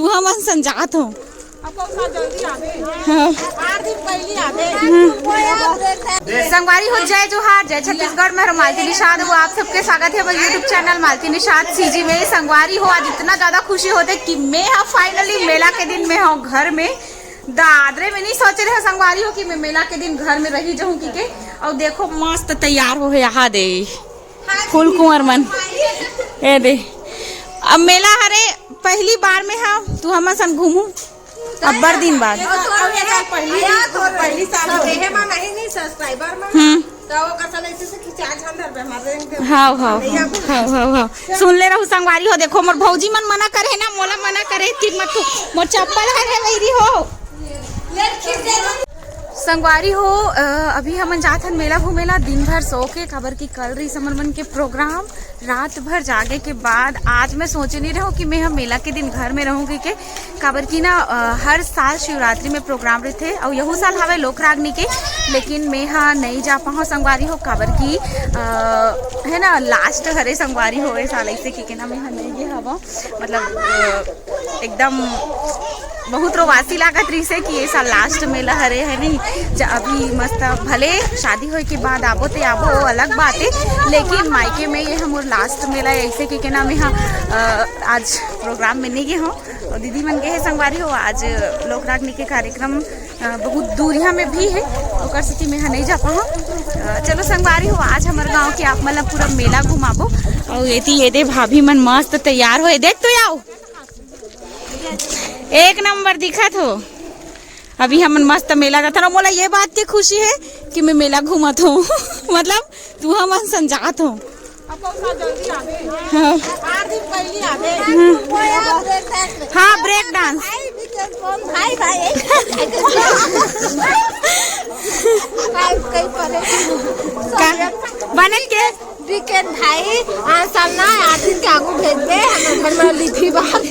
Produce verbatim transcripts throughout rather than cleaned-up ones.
हमन संजात हो। हाँ। संगवारी हो, जय जोहार, जय छत्तीसगढ़। मैं हूँ मालती निषाद, वो आप सबके स्वागत है मेरे YouTube channel Malti Nishad CG में। संगवारी हो, आज इतना ज्यादा खुशी होथे कि मैं हा finally मेला के दिन में हूँ घर में। दादरे में नहीं सोचे रहे संगवारी हो कि मैं मेला के दिन घर में रही जाऊँ कि के। और देखो, मस्त तैयार हो हे, यहाँ दे फूल कुंवर मन। ए दे, अब मेला हरे, पहली बार में हा, तू हमन सन घूमू, अब्बड़ दिन बाद। पहली, पहली साल हो। हम्म। तो ओकर साला ऐसे से खिंचा छान धरबे हमारे देंगे। हाँ, हाँ, हाँ, हाँ, हाँ, हाँ। सुन ले रहू संगवारी हो, देखो मोर भौजी मन मना करे हे ना, मोला मना करे हे, तीर मत तू, मोर चप्पल हर है वैरी हो। संगवारी हो, अ, अभी हमन जाथन मेला घूमेला दिन भर सो के, काबर कि कल रही हमर मन के प्रोग्राम। रात भर जागे के बाद आज मैं सोचे नहीं रहूँ कि मैं हम मेला के दिन घर में रहूँ कि के, काबर कि ना, अ, हर साल शिवरात्रि में प्रोग्राम रहिथे, अउ यहू साल हवे लोक रागनी के, लेकिन मैं हा नहीं जा पाहूँ संगवारी हो, काबर कि, अ, है ना, लास्ट हरे संगवारी हो ए साल, ऐसे कि के ना मैं हा नहीं गे हवं, मतलब, अ, एकदम बहुत रोवासी लागत रहिसे कि ये साल लास्ट मेला हरे है नहीं। ज-, अभी मस्त भले शादी होए के बाद आबो ते आबो, वो अलग बात है, लेकिन मायके में ये हमर लास्ट मेला है, ऐसे कि के ना मैं हा, अ, आज प्रोग्राम में नहीं गे हूँ। और दीदी मन गे हे संगवारी हो, आज लोक रागनी के कार्यक्रम, अ, बहुत दूरिया में भी है, ओकर सेती मैं हा नहीं जा पाहूँ। अ, चलो संगवारी हो, आज हमर गाँव के आप मन ला पूरा मेला घुमाबो। और एती ये दे भाभी मन मस्त तैयार होए, देख तो आओ, एक नंबर दिखत हो। अभी हमन मस्त मेला जाथन। मोला ये बात के खुशी है कि मैं मेला घूमत हूँ। मतलब, तू हमन सन जात हो। हाँ। हाँ, ब्रेक डांस। भाई, भाई। का? बनत के? वीकेंड भाई, आज सामना आठ दिन के आगू भेज दे, हमर घर में लिखी बाहर। ए,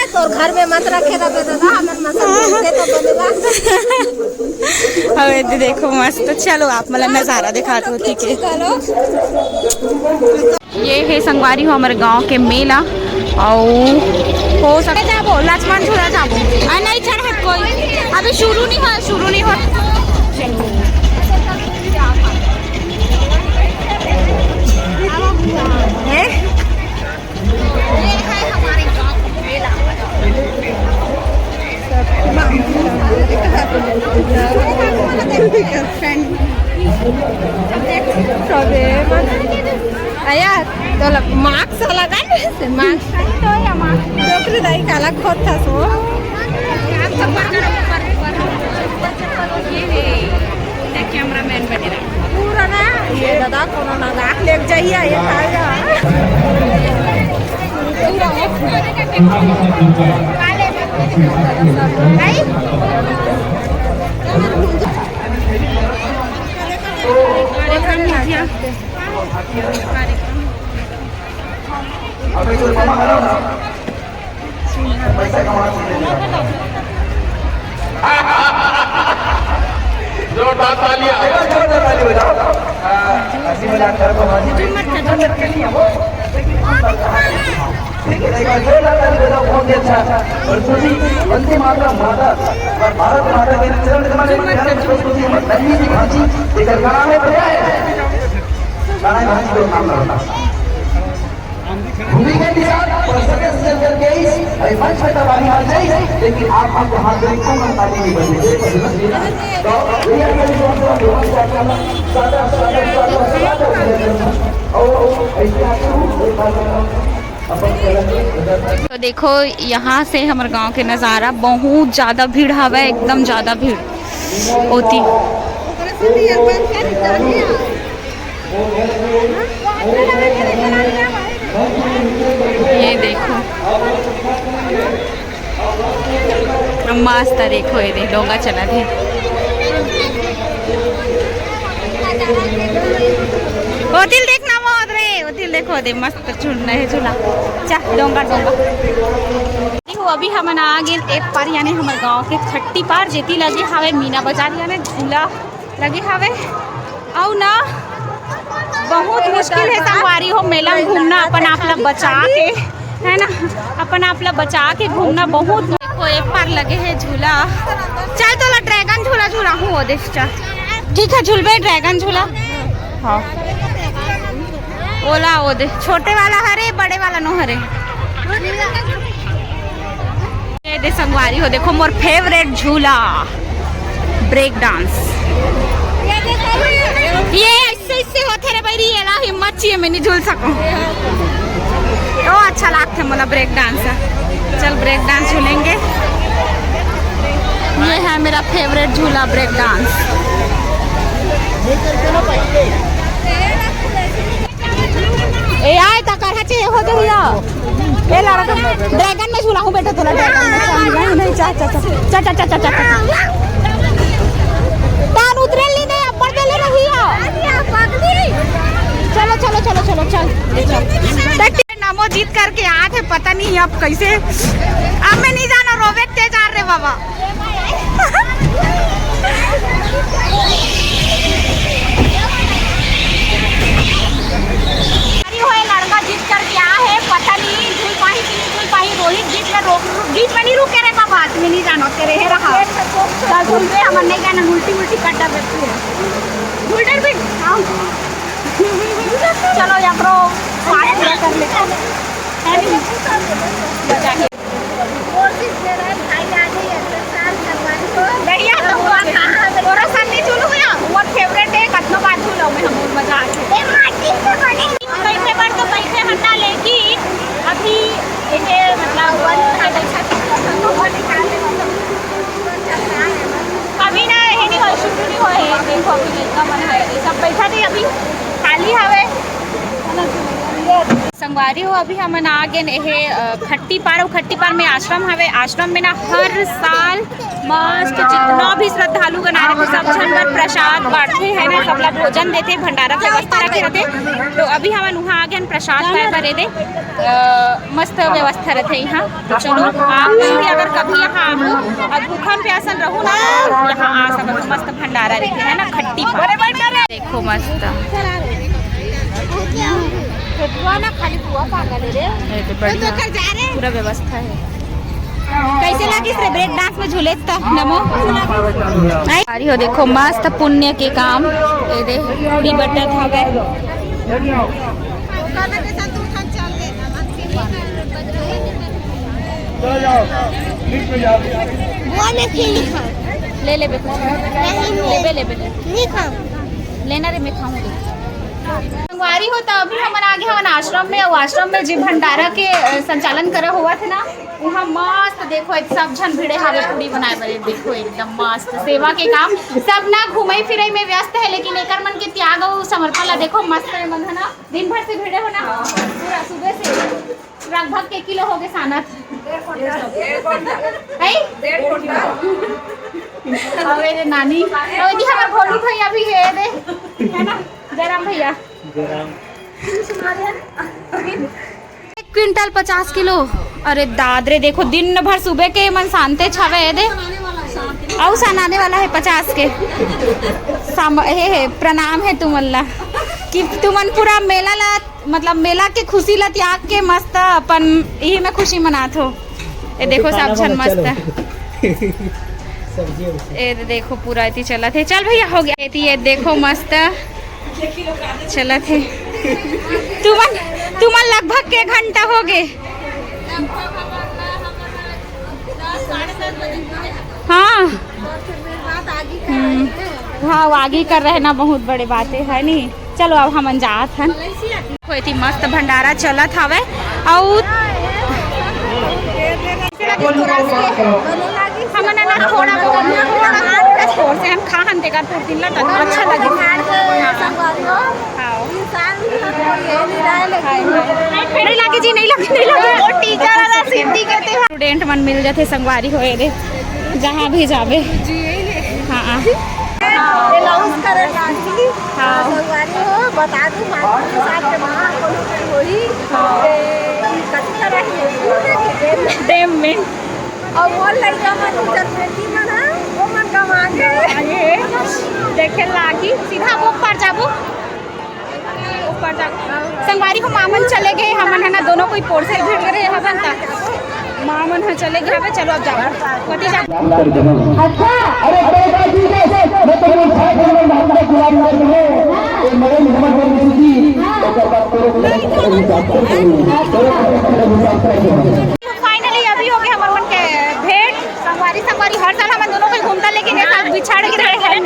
तोर घर में मत रखे रहबे दादा, हमर मसा भेज दे तो बनेगा। अबे दे देखो मस्त, चलो आप मतलब नजारा दिखात हो, ठीक है। चलो। ये है संगवारी हो हमर गांव के मेला, अउ हो सके जाबो लक्ष्मण झूला जाबो। आ, नहीं चढ़त कोई, अभी शुरू नहीं हुआ, शुरू नहीं हुआ। ये है हमारे गांव का मेला। अया, तोला मास्क लगा ले से, मास्क। तो या मास्क। डोकरी दाई काला खोद था सो। ये है, ये कैमरामैन बने रहा। पूरा ना, ये दादा कोनो ना नाक लेके जाइए, ये खाएगा। पैसा कमाना सीखने का। जोरदार तालियां। एक बार जोरदार ताली बजाओ। हाँ, हंसी मजाक करो तो हंसी। ठीक है, एक बार जोरदार ताली बजाओ, बहुत ही अच्छा। और सुनी, वंदे मातरम, माता और भारत माता के चरण कमल में ध्यान रखो, सुनी, नन्ही सी भांजी, इधर गाना है, बढ़िया है। गाना है, भांजी को काम करता। भूमि के निशान पर सदस्य जन के इस, अरे मंच पे तबाही आ जाए, लेकिन आप हमको हाथ जोड़ कौन हम ताली नहीं बजने दे, बजने दे। तो ये अगर जो हम लोग सादर, सादर, सादर, सादर, और ऐसे आते हूँ, एक बार अपन करेंगे। तो देखो, यहाँ से हमर गांव के नज़ारा, बहुत ज़्यादा भीड़ हवै, एकदम ज़्यादा भीड़ होती। ये देखो, मस्त देखो, ये दे, डोंगा चलत हे। ओतिल देखना मौत रे, ओतिल देखो दे, मस्त झूलना है झूला। चा, डोंगा, डोंगा। देखो, अभी हमन आ गेन ए पार, यानी हमर गांव के खट्टी पार, जेती लगे हावय मीना बाजार, यानी झूला लगे हावय। अउ ना, बहुत मुश्किल है संगवारी हो, मेला में घूमना अपन आप ला बचा के। है ना, अपन आप ला बचा के घूमना बहुत। देखो, एक पार लगे हे झूला। चल, तोला ड्रैगन झूला झूलाहूँ, वो देख, चल। ठीक है, झूलबे ड्रैगन झूला। हाँ, ओला, वो दे, छोटे वाला हरे, बड़े वाला नो हरे। ये दे संगवारी हो, देखो मोर फेवरेट झूला, ब्रेक डांस। ये इससे, इससे होते रे भाई, ये ला हिम्मत चाहिए, मैं नहीं झूल सकूं। ओ, अच्छा लगता है मोला ब्रेक डांस। चल, ब्रेक डांस झूलेंगे। ये है मेरा फेवरेट झूला, ब्रेक डांस। ए, आय, तकर हचे हो जहिया। ए, लड़का, ड्रैगन में झूलाहूँ बेटा, तोला ड्रैगन में। नहीं, नहीं, चा, चा, चा, चा, चा, चा, चा, चा। तान उतरे ली नहीं, अब्बर दे ले रही हो। चलो, चलो, चलो, चलो, चल। नमो जीत करके आत हे, पता नहीं अब कैसे। अब मैं नहीं जाना, रोवे ते जा रे बाबा। अरे होए, लड़का जीत करके आ हे, पता नहीं झूल पाही कि नहीं झूल पाही। रोहित जीत में रो-, जीत में नहीं रुके रे बाबा, आदमी नहीं जानो तेरे हे रहा। चल झूल पे, हमर नहीं कहना, उल्टी उल्टी कट डर देती है। झूल डर भी। हाँ। चलो, या ब्रो, पार्ट पूरा कर लेते हैं। है नहीं? कोशिश दे रहा है, भाई आ गई है, तो चार भगवान को। बढ़िया, तो हुआ कहाँ है? तोरा संग नहीं झूलू भैया, मोर फेवरेट है, कतनो बार झूलो मैं, हम मजा आके। ए, माटी से बने। बैठे बार तो बैठे हटा, लेकिन अभी ये मतलब बंद है, बैठा। अभी ना, ये नहीं हो, शुरू नहीं हो है, देखो अभी लड़का मन है, ये सब बैठा थे, अभी खाली हवे। संगवारी हो, अभी हमन आ गेन एहे, अ, खट्टी पार, अउ खट्टी पार में आश्रम हवे। आश्रम में ना हर साल मस्त जितना भी श्रद्धालु गण आए रहिथे, सब झन बर प्रसाद बांटथे, है ना, सबला भोजन देथे, भंडारा के व्यवस्था रखे रहिथे। तो अभी हमन उहाँ आ गेन प्रसाद पाए बर, एदे, अ, मस्त व्यवस्था रहिथे इहाँ। तो चलो, आप मन भी अगर कभी यहाँ आहू, अब भूखन प्यासन रहू ना, यहाँ आ सकत हो, मस्त भंडारा रहिथे, है ना, खट्टी पार। देखो मस्त। ये तो बढ़िया, पूरा व्यवस्था है। कैसे लागिस रे ब्रेक डांस में झूले त नमो? आई हो, देखो मस्त पुण्य के काम, ये दे पूरी बटत हवे। वो मैं फिर नहीं खाऊँ। ले लेबे कुछ। नहीं, नहीं। लेबे, लेबे, ले। नहीं खाऊँ। लेना रे, मैं खाऊंगी। संगवारी हो, तो अभी हमन आगे हवन आश्रम में, अउ आश्रम में जी भंडारा के, अ, संचालन करे होवत हे ना, वहाँ मस्त देखो, एक सब झन भिड़े हावे पूरी बनाए बर। देखो, एकदम मस्त सेवा के काम। सब ना घूमे फिरे में व्यस्त है, लेकिन एकर मन के त्याग अउ समर्पण ला देखो, मस्त है मन है ना, दिन भर से भिड़े हो ना, पूरा सुबह से। लगभग के किलो होगे सानत? है? अबे रे नानी, अबे जी हमर भोलू भैया भी है दे, है ना? जयराम भैया। जयराम। एक क्विंटल पचास किलो। अरे दाद रे, देखो दिन भर सुबह के मन शांते छावे है दे। अउ सनाने वाला है पचास के। साम-, हे, हे, प्रणाम है तुमन ला कि तुमन पूरा मेला ला, मतलब मेला के खुशी ला त्याग के मस्त अपन यही में खुशी मनात हो। ये देखो सब झन मस्त है। सब्जी है। ये देखो पूरा एती चलत है। चल भैया हो गया। एती ये देखो मस्त चलत है। तुमन, तुमन लगभग के घंटा हो गए। हाँ। हम्म। हाँ, वो आगे कर रहे ना, बहुत बड़े बात है, है नी? चलो, अब हमन जात हन। एती मस्त भंडारा चलत हवे, अउ हमन ना थोड़ा बहुत, थोड़ा बहुत जोर से हम खा हन, तेकर पूरा दिन ला, तो अच्छा लगे। हाँ। नहीं लागे जी, नहीं लागे, नहीं लागे। वो टीचर वाला सीटी कहते हैं। स्टूडेंट मन मिल जाते संगवारी होए रे, जहाँ भी जावे। हाँ। अनाउंस करे लागी। हाँ। संगवारी हो, बता दूं, मार्केट के साथ के वहाँ कोनो कोई होई, हाँ। ए, ई कथी तरह के डैम में। डैम में। अउ वो लड़का मन, उधर बेटी मन है, वो मन का मांगे। अरे, देखे लागी, सीधा वो पार जाबो। संगवारी हो, मामन चले गए, हमन ह ना दोनों कोई पोरसे भिड़ रहे हवन त मामन ह चले गए हवे। चलो अब जाओ, कति जाओ। अच्छा, अरे, कोई बात नहीं, मैं तो बोल रहा हूँ, मैं तो गुलाम कर रहे हैं। ये मेरे मेहमान बन रही थी, तो क्या बात करो, मेरे को हिसाब से करो। Finally अभी हो गए हमर मन के भेंट। संगवारी, संगवारी, हर साल हमन दोनों कोई घूमता, लेकिन ये साल बिछड़ के रहे हैं,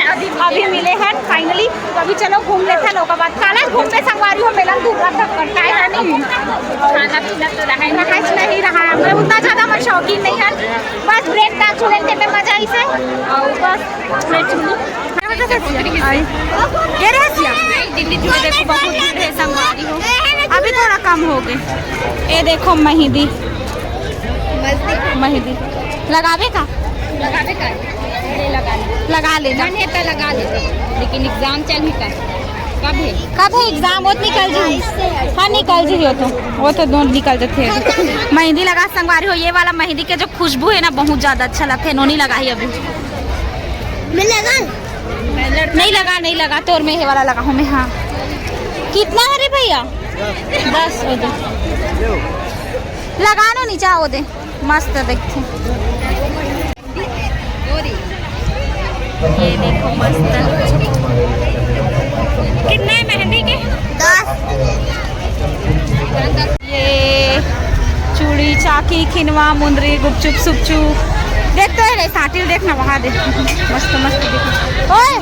अभी मिले हैं finally। तो अभी चलो घूम लेते हैं, ओकर बाद काला घूमते संगवारी हो, मेला दूर रात तक करता है, है नहीं? खाना पीना तो रहा है, रहा है नहीं रहा है, मैं उतना ज्यादा मैं शौकीन नहीं है, बस break dance उलेन के में मजा इसे और बस। ये रहे सिया। दिल्ली जुड़े देखो, बहुत भीड़ है संगवारी हो। अभी थोड़ा कम हो गए। ये देखो मेहंदी, मेहंदी लगावे का? लगावे का? अरे लगा ले। लगा ले ना। मन है तो लगा ले, लेकिन exam चल ही का। कब है? कब है exam? वो तो निकल जी। हाँ, निकल जी हो तो। वो तो दोनों निकल जाते हैं। मेहंदी लगा संगवारी हो, ये वाला मेहंदी के जो खुशबू है ना, बहुत ज्यादा अच्छा लगता है। नोनी लगा ही अभी। मैं लगा? नहीं लगा, नहीं लगा, तोर में ये वाला लगा हूँ मैं। हाँ, कितना हो रे भैया? दस हो दे। लगा नो नीचा हो दे, मस्त देखते। ये देखो मस्त। कितना है मेहंदी के? दस। ये चूड़ी, चाकी, खिनवा, मुंदरी, गुपचुप, सुपचुप। देख तो रे, साटिल देख ना, वहाँ देख। मस्त, मस्त देख। ओए,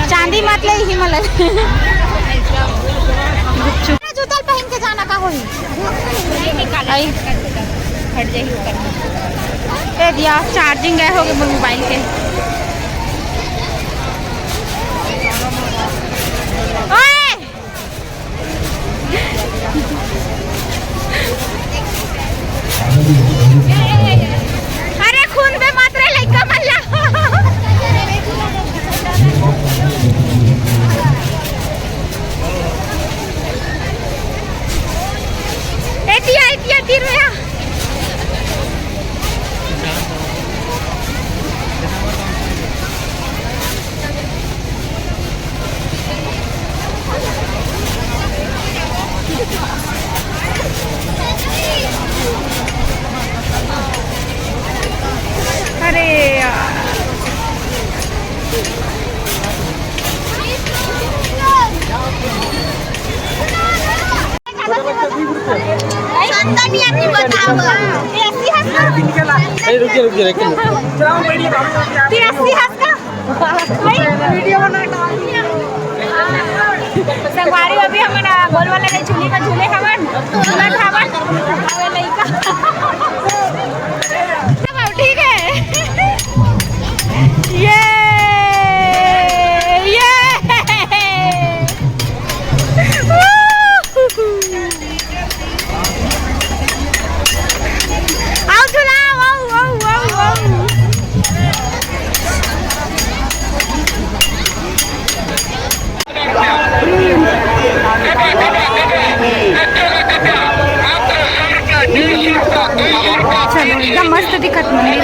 चांदी मत ले ही, मतलब। गुपचुप। जूता पहन के जाना का होई? आई। हट जाइए ऊपर। ए दिया, charging गए होगे मोर mobile के। ओए! अरे खून में मत रे लइका मन ला। एतिया, एतिया, तीर में आ। अरे यार। ए, रुकिए, रुकिए, रुकिए। तिरासी हंस का। भाई, वीडियो बना डाल दिया। संगवारी, अभी हमन, आ, गोल वाला के झूली में झूले हवन, झूलत हवन। अबे लइका। ठीक है। ये, ये। आओ झूला, आओ, आओ, आओ, आओ। चलो, एकदम मस्त दिखत मंदिर।